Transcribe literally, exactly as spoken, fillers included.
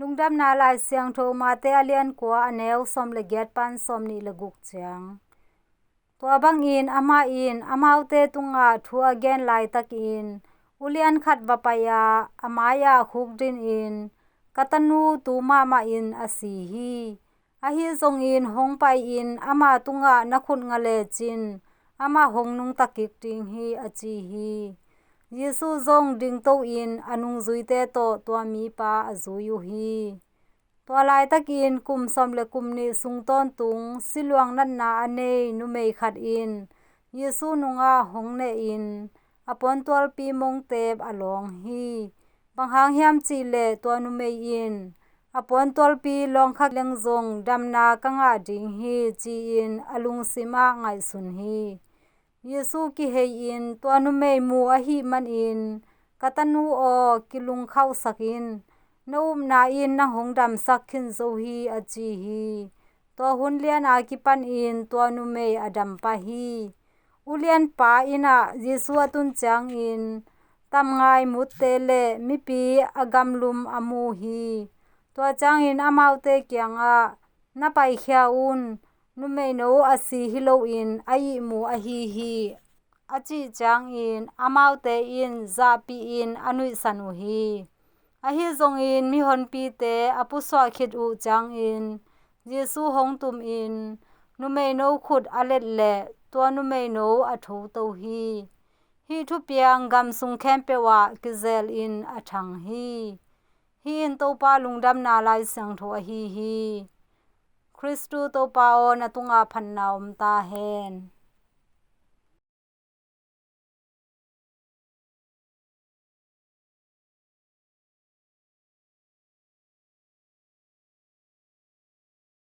Lungdamna Lai Siangtho Mate a lian kua, a neu sawm le giat pan sawm nih le guk ciang. Tua bangin amah in amaute tungah thu a gen laitakin ulian khat va pai-a a mai-ah khukdinin, "Ka tanu tu mahmah in a si hi. Ahi zongin hong pai-in ama tungah na khut nga lecin amah hong nungta kik ding hi," a ci hi. Jesu zong dingto-in a nungzuite tawh tua mipa a zui uh hi. Tua laitakin kum sawm le kum nih sung tawntung siluang natna a nei numei khat in Jesu nungah hong nehin a puantualpi mongteep a lawng hi. Bang hang hiam cihleh tua numei in, "A puantualpi lawng kha leng zong damna ka ngah ding hi," ci-in a lungsimah ngaihsun hi. Jesu kihei-in tua numei mu ahih manin, "Ka tanu aw, kilungkhauhsak in. Na upna in nang hong damsak khin zo hi," a ci hi. Tua hun lian a kipanin tua numei a dam pah hi. Ulianpa innah Jesu a tun ciangin tamngai mutte le mipi a gamlum a mu hi. Tua ciangin amaute kiangah, "Na paikhia un, numeino a si hi loin a ihmu ahi hi," a cih ciangin amaute in zahpihin a nuihsan uh hi. Ahi zongin mihonpite a pusuah khit uh ciangin Jesu hong tumin numeino khut a let leh tua numeino a thoto hi. Hih thupiang gam sung khempeuh ah kizelin a thang hi. Hih in Topa Lungdamna Lai Siangtho ahi hi. Khristu Topa aw, na tungah phatna om ta hen.